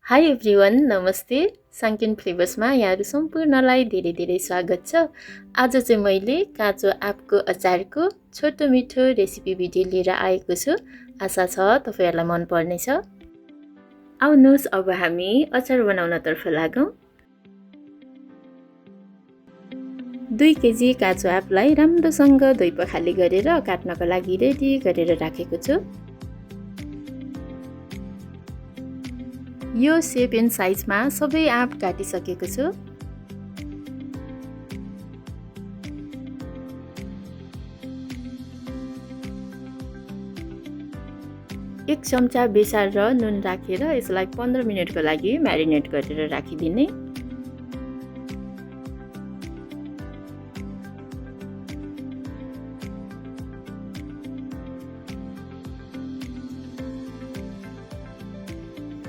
High everyone, नमस्ते। साङ्केन फ्लेभर्समा यहाँहरू सम्पूर्णलाई धेरै धेरै स्वागत छ। आज चाहिँ मैले काँचो आँपको अचारको छोटो मिठो रेसिपी भिडियो लिएर आएको छु। आशा छ तपाईँहरूलाई मन पर्नेछ। आउनुहोस् अब हामी अचार बनाउनतर्फ लागौँ। 2 केजी काँचो आँपलाई राम्रोसँग धोइ पखाली गरेर काट्नको लागि रेडी गरेर राखेको छु। यो सेप एन्ड साइजमा सबै आँप काटिसकेको छु। एक चम्चा बेसार र नुन राखेर यसलाई 15 मिनेटको लागि म्यारिनेट गरेर राखिदिने।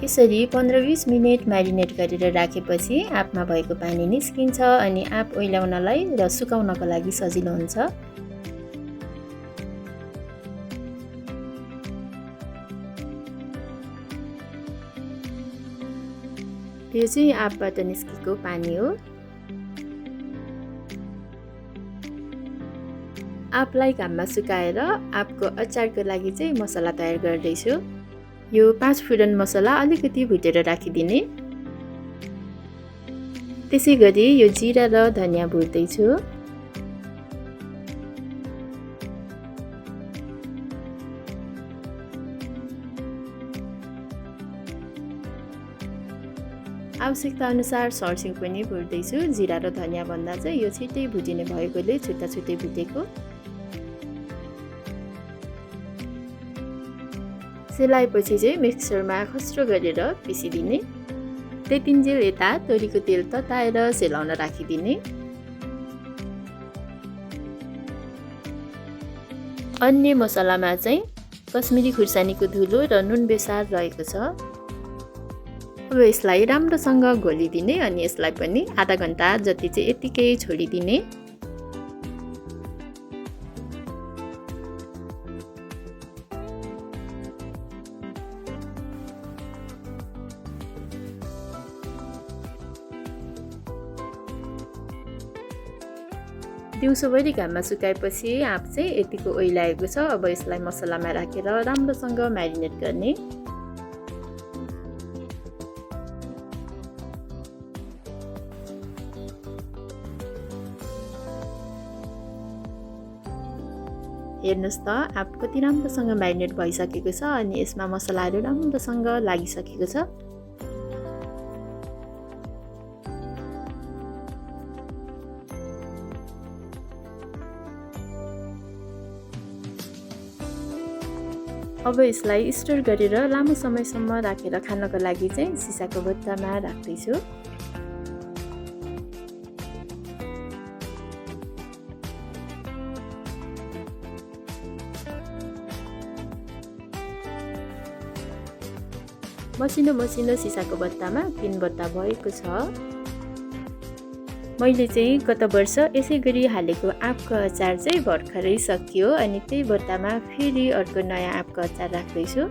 यसरी 15-20 मिनेट म्यारिनेट गरेर राखेपछि आँपमा भएको पानी निस्किन्छ अनि आँप ओइलाउनलाई र सुकाउनको लागि सजिलो हुन्छ। यो चाहिँ आँपबाट निस्केको पानी हो। आँपलाई घाममा सुकाएर आँपको अचारको लागि चाहिँ मसला तयार गर्दैछु। यो 5 फुरन मसला अलिकति भुटेर राखिदिने। त्यसै गरी यो जिरा र धनियाँ भुट्दैछु। आवश्यकता अनुसार सर्सिङ पनि भुट्दैछु। जिरा र धनियाँ भन्दा चाहिँ यो छिट्टै भुटिने भएकोले छुट्टा छुट्टै भुटेको। सेलाएपछि चाहिँ मिक्सरमा खस्रो गरेर पिसिदिने। त्यतिन्जेल यता तोरीको तेल तताएर सेलाउन राखिदिने। अन्य मसलामा चाहिँ कश्मिरी खुर्सानीको धुलो र नुन बेसार रहेको छ। अब यसलाई राम्रोसँग घोलिदिने अनि यसलाई पनि आधा घन्टा जति चाहिँ यतिकै छोडिदिने। दिउँसोभरि घाममा सुकाएपछि आँप चाहिँ यतिको ओइलाएको छ। अब यसलाई मसलामा राखेर राम्रोसँग म्यारिनेट गर्ने। हेर्नुहोस् त आँप कति राम्रोसँग म्यारिनेट भइसकेको छ अनि यसमा मसलाहरू राम्रोसँग लागिसकेको छ। अब यसलाई स्टोर गरेर लामो समयसम्म राखेर खानको लागि चाहिँ सिसाको बट्टामा राख्दैछु। मसिनो सिसाको बट्टामा 3 बट्टा भएको छ। मैले चाहिँ गत वर्ष यसै गरी हालेको आँपको अचार चाहिँ भर्खरै सकियो अनि त्यही बट्टामा फेरि अर्को नयाँ आँपको अचार राख्दैछु।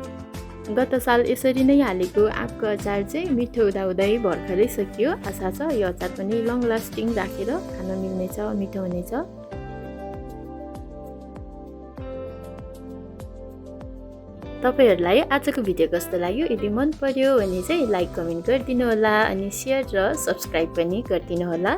गत साल यसरी नै हालेको आँपको अचार चाहिँ मिठो हुँदाहुँदै भर्खरै सकियो। आशा छ यो अचार पनि लङ लास्टिङ राखेर खान मिल्नेछ, मिठो हुनेछ। तपाईहरुलाई आजको भिडियो कस्तो लाग्यो? यदि मन पर्यो भने चाहिँ लाइक कमेन्ट गरिदिनु होला अनि शेयर र सब्स्क्राइब पनि गरिदिनु होला।